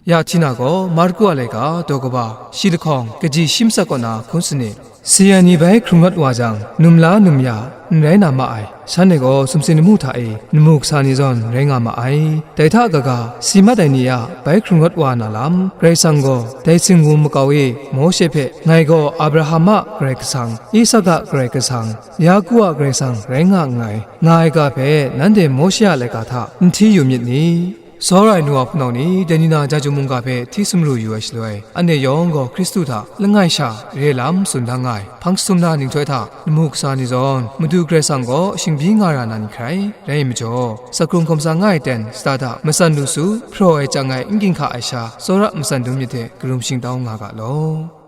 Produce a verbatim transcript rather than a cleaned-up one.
Ya hti na gaw, Marku a laika daw kaba, shi lahkawng, kaji shi matsat kaw na hkun sanit. Sayan ni bai hkrung rawt wa jang, num la num ya, n rai na ma ai. Shanhte gaw sumsing lamu hta e, lamu kasa ni zawn rai nga ma ai. Dai hta kaga, si mat ai ni a bai hkrung rawt wa na lam, Karai Kasang gaw dai singwum makau e Mawshe hpe, "Ngai gaw Abraham a Karai Kasang, Isak a Karai Kasang, Yaku a Karai Kasang rai nga nngai," nga ai ga hpe, nanhte Mawshe a laika hta n hti yu myit ni? Tsawra ai nu wa hpunau ni, dai ni na ja jum mungga hpe hti sumru yu ai shaloi, anhte yawng gaw Hkristu hta langai sha re lam tsun da nga ai. Hpang jahtum na nhtoi hta lamu kasa ni zawn, Madu Karai Kasang gaw shingbyi nga ra na ni hkrai rai majaw, sakrum hkawm sa nga ai ten shada da matsan lu su, hpraw ai chyang ai n ginhka ai sha, tsawra matsan dum myit hte karum shingtau nga ga law.